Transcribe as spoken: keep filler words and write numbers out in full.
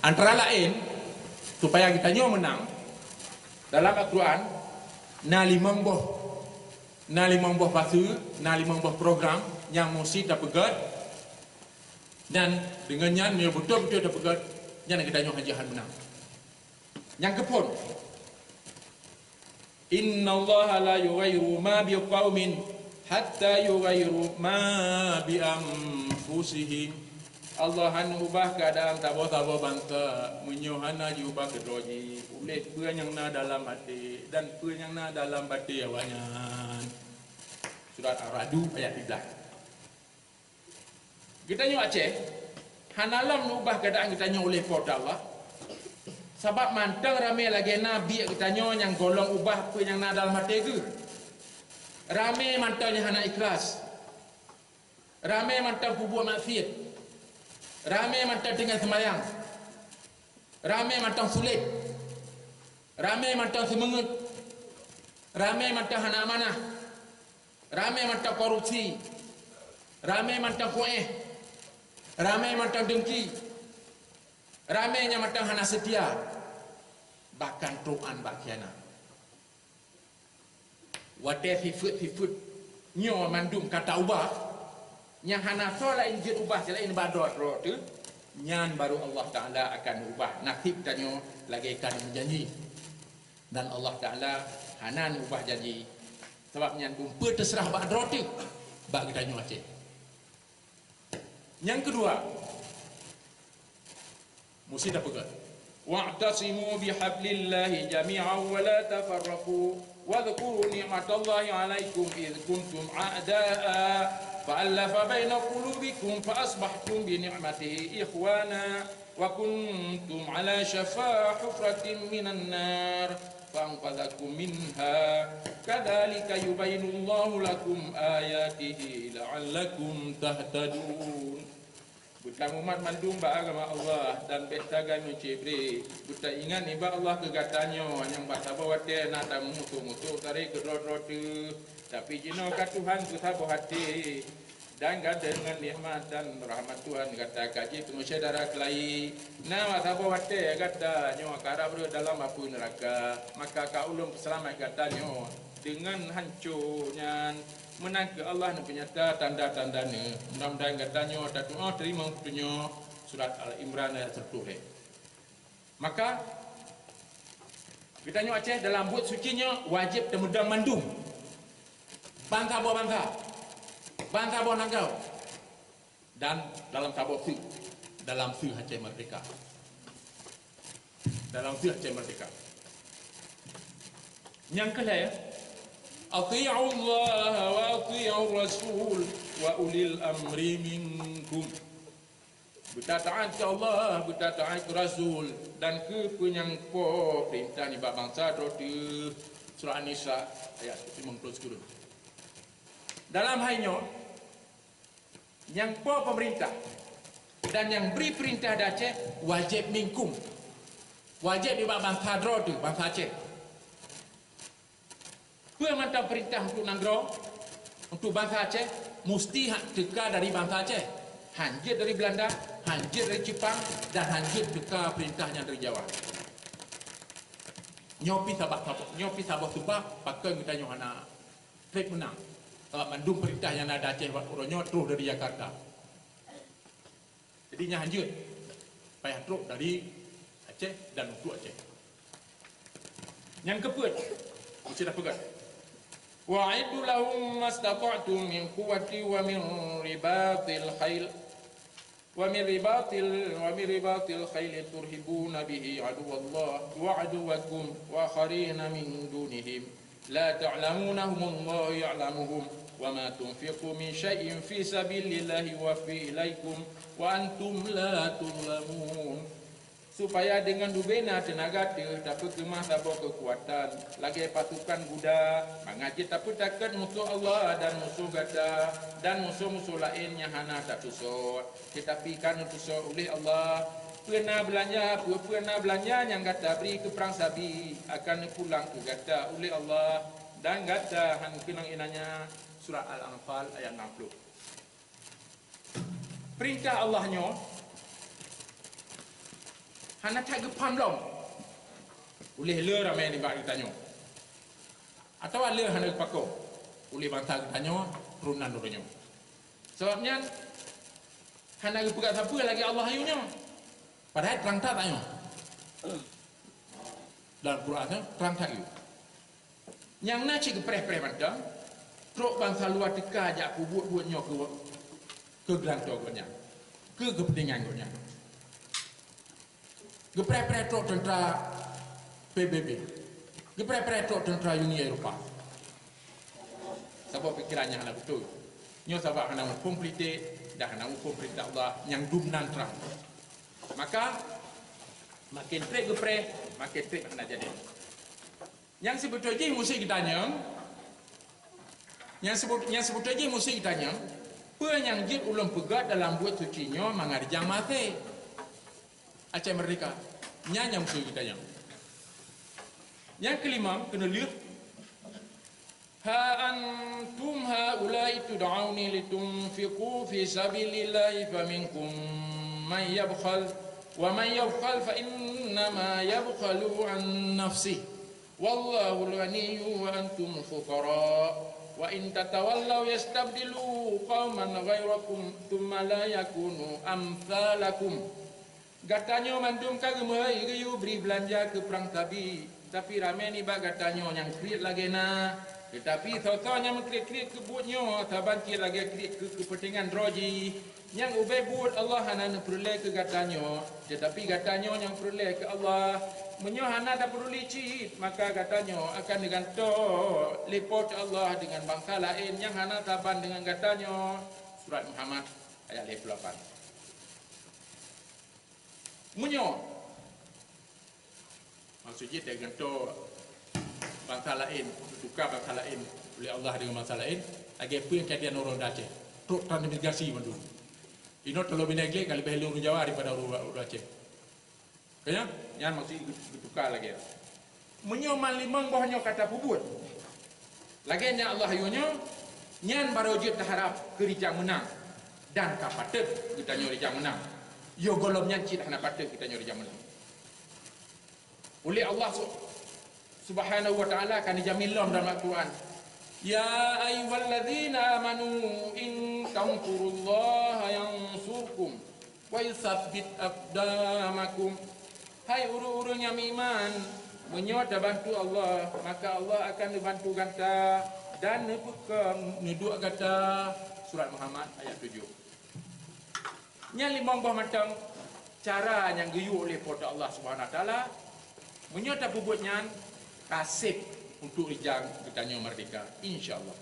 Antara laén, supaya geutanyoe meunang, dalam Al-Quran na limong boh, na limong boh fase, na limong boh program nyang musti tapeugét, dan deungon nyan meunyoe beutôi-beutôi tapeugét, nyan geutanyoe hana jeuet meunang. Nyang keuphôn, "Innallaha la yughayyiru ma biqaumin hatta yughayyiru ma bi anfusihim." Allah hana ubah keuadaan saboh-saboh bansa meunyoe hana jiubah keudroe jih uléh peue nyang na dalam até dan peue nyang na dalam batée awaknyan. Surat Ar-Ra'du ayat tiga belas. Geutanyoe Aceh hana lom neuubah keuadaan geutanyoe uléh Po teu Allah, sabab mantong ramé lagée na biek geutanyoe nyang gohlom ubah peue nyang na dalam até geuh. Ramé mantong nyang hana ikhlas, ramé mantong peubuet maksiet, ramé mantong tinggai seumayang, ramé mantong sulet, ramé mantong seumeungeut, ramé mantong hana amanah, ramé mantong korupsi, ramé mantong kuéh, ramé mantong deungki, ramé nyang mantong hana seutia, bahkan trok án bak khianat. Watée sifeuet-sifeuet nyoe mandum ka taubah, nyang hana soe laén jeuet ubah laén bak droe-droe teuh, nyan baru Allah Taala akan ubah naseb tanyoe lagée ka meujanji. Dan Allah Taala hana ubah janji, sabab nyan dumpeue teuseurah bak droe teuh, bak geutanyoe Aceh. Nyang keudua, musti tapeugah, "Wa'tasimu bihablillahi jami'an wa la tafarraqu, wadhkuru ni'matallahi 'alaikum idh kuntum a'da'a, fa'allafa baina qulubikum fa asbahtum bi ni'matihi ikhwana, wa kuntum 'ala syafa hufratin minan nar, fa anqadhakum minha, kadzalika yubayyinullahu lakum ayatihi la'allakum tahtadun." Beutamumat mandum bak agama Allah dan bék taganu cibre. Beutaingat nibak Allah keu gata nyoe nyang bak saboh watée na tamusoh-musoh tarek keudroe-droe teuh. Tapi jinoe ka Tuhan peusaboh até dan gata deungon nikmat dan rahmat Tuhan gata ka jeuet keu syedara keulayi. Na bak saboh watée gata nyoe ka rab rhot dalam apui neuraka, maka ka Ulôn peuseulamat gata nyoe deungon hanco nyan. Meunan kheueh Allah neupeunyata tanda-tanda Neuh. Mudah-mudahan gata nyoe tatuoh teurimong peutunyok. Surat Al Imran ayat seratus lhée. Maka geutanyoe Aceh dalam buet suci nyoe wajéb teumeudong mandum, bansa boh bansa, bansa boh nanggroe, dan dalam saboh su, dalam su Aceh Merdeka. Dalam su Aceh Merdeka. Nyang keulhée, "Ati'ullaha wa ati'ur rasul wa ulil amri minkum." Beutaat keu Allah, beutaat keu Rasul, dan keu peue nyang po peurintah nibak bansa droe teuh. Surah An-Nisa ayat limong ploh sikureueng. Dalam hai nyoe, nyang po peumeurintah dan nyang bri peurintah di Aceh wajéb minkum, wajéb nibak bansa droe teuh, bansa Aceh. Peue mantong peurintah untuk nanggroe, untuk bansa Aceh, musti hak teuka dari bansa Aceh. Han jeuet dari Beulanda, han jeuet dari Jeupang, dan han jeuet teuka peurintah nyang dari Jawa. Nyoe pih sabab, nyoe pih saboh seubab pakon geutanyoe hana treb meunang. Sabab mandum peurintah nyang na di Aceh uroe nyoe troh dari Jakarta. Jadi nyan han jeuet, payah trok dari Aceh dan untuk Aceh. Nyang keupeuet, meusti tapeugah, "Wa a'iddu lahum mastata'tum min quwwati wa min ribatil khail, wa min ribatil, wa min ribatil khail turhibuna bihi aduwwallah wa aduwwakum wa akharina min dunihim." La ta'lamunahumullahu ya'lamuhum, wa ma tunfiqu min syai'in fi sabilillahi yuwaffi ilaikum, wa antum la tuzlamun. Supaya deungon bubena teunaga teuh tapeukeumah saboh keukuatan, lagée pasukan guda, mangat jeuet tapeutakot musoh Allah dan musoh gata, dan musoh-musoh laén nyang hana tatusoe. Teutapi ka neutusoe uleh Allah, peue na beulanja, peue-peue na beulanja nyang gata bri keu prang sabi akan neupulang keu gata uleh Allah, dan gata han keunong inan nyan. Surat Al-Anfal ayat enam puluh. Peurintah Allah nyoe Hana that geupham lom uleh le ramé nibak geutanyoe, atawa le hana geupako uleh bansa geutanyoe, turonan droe nyoe. Sabab nyan hana geupeugah sapeue lagée Allah ayue nyoe, padahai trang that ayue. Dalam Quran nyoe trang that ayue. Nyang na cit geupreh-preh mantong, trok bansa luwa teuka jak peubuet buet nyoe keu, keu geulantoe gobnyan, keu keupeuntengan gobnyan. Geupreh-preh trok teuntra P B B, geupreh-preh trok teuntra Uni Eropa. Sabab pikeran nyang hana beutôi. Nyoe sabab hana muphom politik dan hana muphom peurintah Allah nyang dum nan trang. Maka, maken treb geupreh, maken treb hana jadi. Nyang sibeutôi jih musti geutanyong, nyang sibeut-, nyang sibeutôi jih musti geutanyong, peue nyang jeuet ulôn peugah dalam buet suci nyoe mangat rijang maté? Aceh Merdeka. Nyan nyang musti geutanyong. Nyang keulimong, keuneulheueh, "Ha antum haula'i tud'auna litunfiqu fi sabilillahi faminkum man yabkhal, wa man yabkhal fa innama yabkhalu an nafsih." Wallahul ghaniyyu wa antumul fuqara, wa in tatawallaw yastabdilu qauman ghairakum tsumma la yakunu amsalakum. Gatanyoe mandum ka geumeuhôi geuyue bri beulanja keu prang sabi, tapi ramé nibak gatanyoe nyang kriet lagée na, teutapi soe-soe nyang meukriet-kriet keu buet nyoe saban cit lagée kriet keu keupeuntengan droe jih. Nyang ubé buet Allah hana neupeureulée keu gatanyoe, teutapi gatanyoe nyang peureulée keu Allah. Meunyoe hana tapeuduli cit, maka gatanyoe akan neugantoe lé Po teu Allah deungon bansa laén nyang hana saban deungon gatanyoe. Surat Muhammad ayat lhée puluh lapan. Meunyoe Maksud jih, teugantoe bansa laén, teutuka bansa laén uleh Allah deungon bansa laén, lagée peue nyang kejadian uroe nyoe di Aceh. Trok transmigrasi mandum. Inoe teulo binéh gleh ka leubeh lé ureuëng Jawa daripada ureuëng, ureuëng Aceh. Ka nyan? Nyan maksud jih geutuka lagée nyan. Meunyoe man limong boh nyoe ka tapeubuet, lagée nyan Allah yue nyoe, nyan barô jeuet taharab keu rijang meunang, dan ka pateuet geutanyoe rijang meunang. Yoh gohlom nyan cit hana pateuet geutanyoe rijang meunang. Uleh Allah Su-, Subhanahu wa Ta'ala ka neujamin lom dalam Al-Quran, "Ya ayyuhalladzina amanu in tansurullaha yansurkum wa yutsabbit aqdamakum." Hai ureuëng-ureuëng nyang meuiman, meunyoe tabantu Allah, maka Allah akan neubantu gata dan neupeukong neuduek gata. Surat Muhammad ayat tujoh. Nyan limong boh mantong cara nyang geuyue uleh Po teu Allah Subhanahu Wa Taala. Meunyoe tapeubuet nyan, ka sép untuk rijang geutanyoe merdeka, insya Allah.